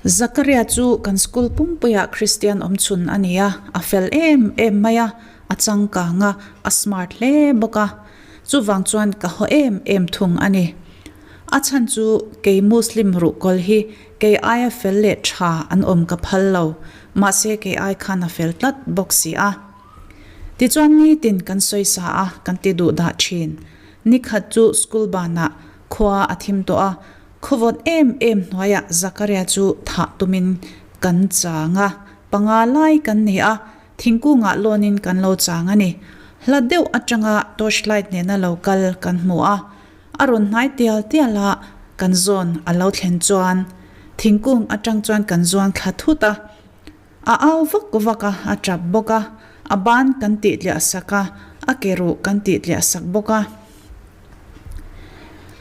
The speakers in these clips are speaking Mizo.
Zakaria chu kan school pumpuiah Kristian awmchhun a ni a, a fel em em mai a, a changkang a, a smart hle bawk a. Chuvang chuan ka haw em em thung a ni. A chhan chu kei Muslim ruhkawl hi kei aia fel leh tha an awm ka phal lo, mahse kei ai khan a fel tlat bawk si a. Tichuan nitin kan sawi sa a, kan ti duh dah thin. Nikhat chu school banah khua a thim tawh a, Khawvawt em em hnuaiah Zakaria chu thah tumin kan chang a, panga lai kan ni a, thingkungah lawnin kan lo chang a ni. Hla deuh atanga torchlight nena lo kal kan hmu a, a rawn hnai tial tial a, kan zawn a lo thlen chuan thingkung atang chuan kan zuang thla thut a, a au vak vak a, a tap bawk a, a ban kan tih tliah sak a, a ke ruh kan tih tliah sak bawk a.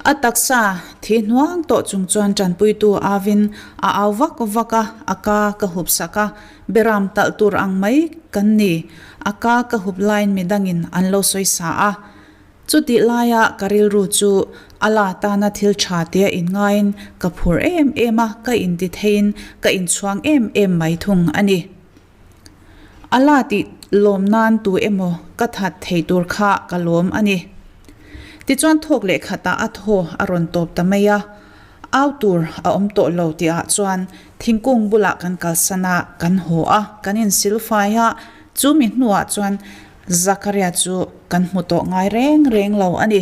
A taksa thi hnuang tawh chung chuan tanpuitu avin a au vak vak a, a ka ka hup sak a, beram talh tur ang mai kan ni, a ka ka hup laiin midangin an lo sawi sa a. Chutih laia ka rilru chu a la tana thil tha tia inngaiin ka phur em em a, ka inti theiin ka inchhuang em em mai thung a ni. A la tih lawm nan tu emaw ka that thei tur kha ka lawm a ni. Tichuan thawk leh khatah a thaw a rawn tawp ta mai a, au tur a awm tawh lo tihah chuan thingkung bulah kan kalsan a, kan haw a, kan insilfai a, chu mi hnuah chuan Zakaria chu kan hmu tawh ngai reng reng lo a ni.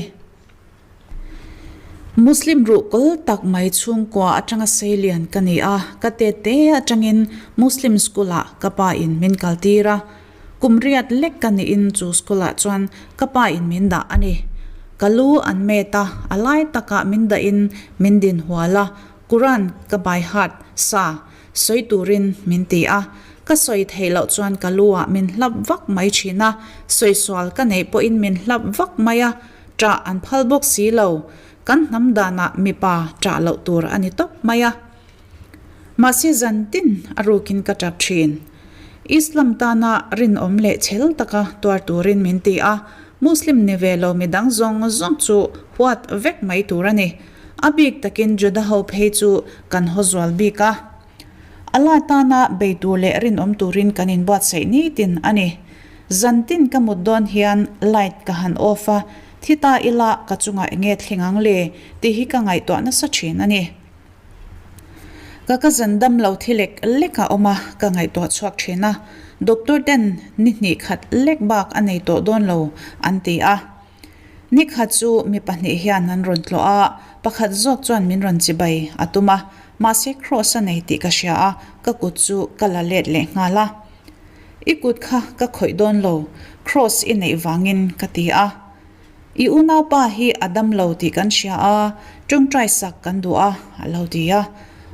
Muslim ruhkawl tak mai chhungkua atanga seilian ka ni a, ka tete atangin Muslim school ah ka pa in min kaltir a, kum riat lek ka niin chu school ah chuan ka pa in min dah a ni. Ka lu an met a, a lai takah min dah in min din hual a, Quran ka by heart sa sawi turin min ti a, ka sawi theih loh chuan ka lu ah min hlap vak mai thin a, sawi sual ka neih pawhin min hlap vak mai a, Ṭah an phal bawk si lo. Kan hnam danah mipa ṭah loh tur a ni tawp mai a. Mahse zan tin a rukin ka ṭap ṭhin. Islam tana rinawm leh chhel taka tuar turin min ti a, Muslim ni ve lo midang zawng zawng chu huat vek mai tur a ni. A bik takin Juda ho phei chu kan haw zual bik a. Allah tana bei tur leh rinawm turin kan inbuatsaih nitin a ni. Zantin ka mut dawn hian light ka han off a, thi ta ila ka chungah enge thleng ang le tih hi ka ngaihtuah nasa thin a ni. Ka ka zan dam lo thi lek lek a awm a, ka ngaihtuah chhuak thin a, doctor ten ni hnih khat lek bak a nei tawh dawn lo an ti a. Nikhat chu mi pahnih hian an rawn tlawh a, pakhat zawk chuan min rawn chibai a tum a, mahse cross a nei tih ka hria a, ka kut chu ka la let leh nghal a. I kut kha ka khawih dawn lo, cross i neih vangin ka ti a. I unaupa hi a dam lo tih kan hria a, tawngtai sak kan duh a, a lo ti a.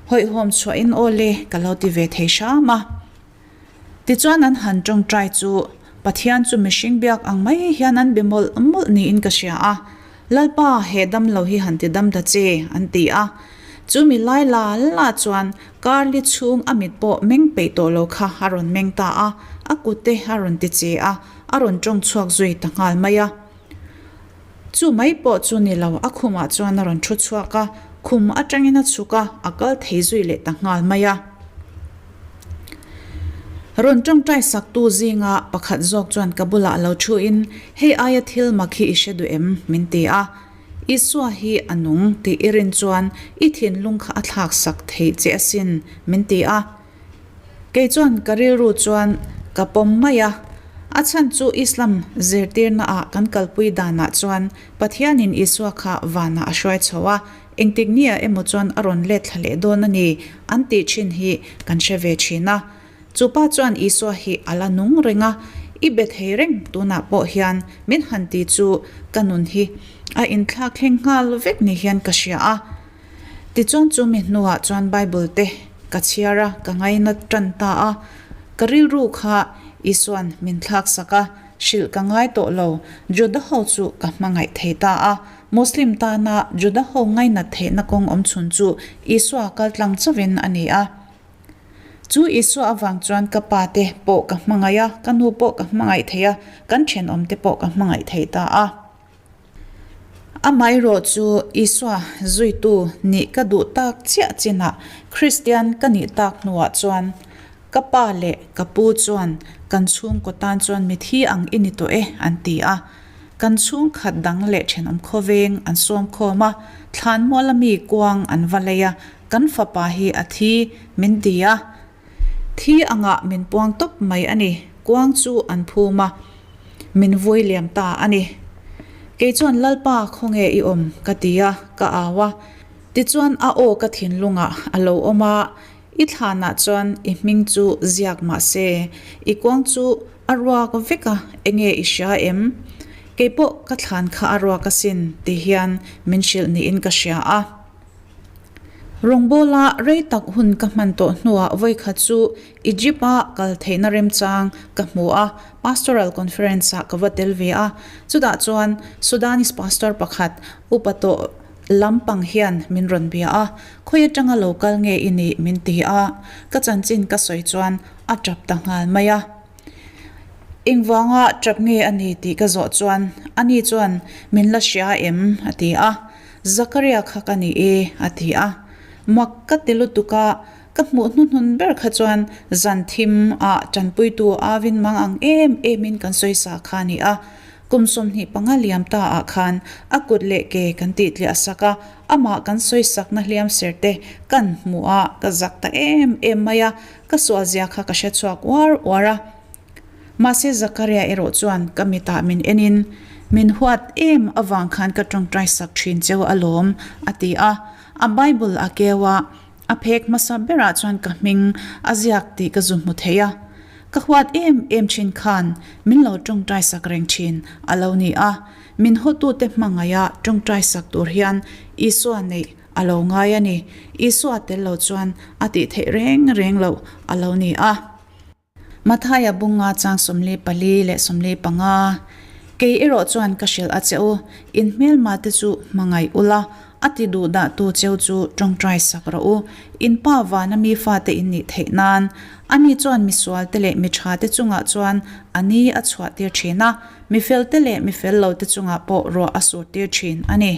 Hawihhawm chhuahin aw le ka lo ti ve thei hram a. Tichuan an han tawngtai chu Pathian chu mihring biak ang mai hian an be mawlh mawlh niin ka hria a, Lalpa he dam lo hi han ti dam ta che an ti a. Chu mi lai la la chuan Carly chhung a mit pawh meng peih tawh lo kha a rawn meng ta a, a kut te a rawn ti che a, a rawn tawng chhuak zui ta nghal mai a. Chu mai pawh chu ni lo, a khumah chuan a rawn thu chhuak a, khum atangin a chhuk a, a kal thei zui leh ta nghal mai a. Rawn tawngtai saktu zinga pakhat zawk chuan ka bulah lo thuin, Hei aia thil mak hi i hre duh em? min ti a. Isua hi a nung tih i rin chuan i thinlung kha a thlak sak theih che asin, min ti a. Kei chuan ka rilru chuan ka pawm mai a. A chhan chu Islam zirtirnaah kan kalpui danah chuan Pathianin Isua kha vanah a hruai chho a, Engtik nia emaw chuan a rawn let thla leh dawn a ni an tih thin hi kan hre ve thin a. Chu pa chuan Isua hi a la nung reng a, i be thei reng tunah pawh hian min han ti chu ka nun hi a inthlak thleng nghal vek ni hian ka hria a. Tichuan chu mi hnuah chuan Bible te ka chhiar a, ka ngaina tan ta a. Ka rilru kha Isua'n min thlak sak a, hrilh ka ngai tawh lo, Juda ho chu ka hmangaih thei ta a. Muslim tana Juda ho ngainat theihna kawng awm chhun chu Isua kal tlang chauhin a ni a. Chu Isua avang chuan ka pa te pawh ka hmangaih a, ka nu pawh ka hmangaih thei a, kan thenawm te pawh ka hmangaih thei ta a. Amaherawhchu Isua zuitu nih ka duh tak chiah chinah Kristian ka nih tak hnuah chuan ka pa leh ka pu chuan kan chhungkaw tan chuan mithi ang i ni tawh e an ti a. Kan chhungkhat dang leh thenawm khawveng an sawm khawm a, thlanmuala mi kuang an va lei a, kan fapa hi a thi min ti a. Thi angah min puang tawp mai a ni, kuang chu an phum a, min vui liam ta a ni. Kei chuan Lalpa khawnge i awm ka ti a, ka au a. Tichuan a aw ka thinlungah a lo awm a, I thlanah chuan i hming chu ziak mah se, i kuang chu a ruak vek a, enge i hria em? Kei pawh ka thlan kha a ruak asin ti hian min hrilh niin ka hria a. Rawngbawla rei tak hun ka hman tawh hnuah vawikhat chu Egypt-a kal theihna remchang ka hmu a, Pastoral Conference-ah ka va tel ve a. Chutah chuan Sudanese pastor pakhat upa tawh Lampang hian min rawn bia a, khawi atanga lo kal nge i nih min ti a, ka chanchin ka sawi chuan a tap ta nghal mai a. Engvanga tap nge a ni tih ka zawh chuan ani chuan min la hria em a ti a, Zakaria kha ka ni e a ti a. Mak ka ti lutuk a, ka hmuh hnuhnun ber kha chuan zan thim ah tanpuitu avin mang ang em em in kan sawisa kha a ni a, Kum 25 liam ta ah khan a kut leh ke kan tih tliah sak a, amah kan sawi sakna hliam ser te kan hmuh a, ka zak ta em em mai a, ka sual zia kha ka hre chhuak uar uar a. Mahse Zakaria erawh chuan ka mitah min en in, Min huat em avang khan ka tawngtai sak thin cheu alawm, a ti a. A Bible a keu a, A phek hmasa berah chuan ka hming a ziak tih ka zu hmu thei a. Ka huat em em thin khan min lo tawngtai sak reng thin a lo ni a. Min hawtute hmangaiha tawngtai sak tur hian Isua neih a lo ngai a ni. Isua tel lo chuan a tih theih reng reng loh a lo ni a. Mathaia bunga chang 44 leh 45, Kei erawh chuan ka hrilh a che u, in hmelma te chu hmangaih ula, a ti duh dah tu cheu chu tawngtai sak rawh u, in pa vana mi fate in nih theih nan. Ani chuan misual te leh mi tha te chungah chuan a ni a chhuah tir thin a, mi fel te leh mi fel lo te chungah pawh ruah a sur tir thin a ni.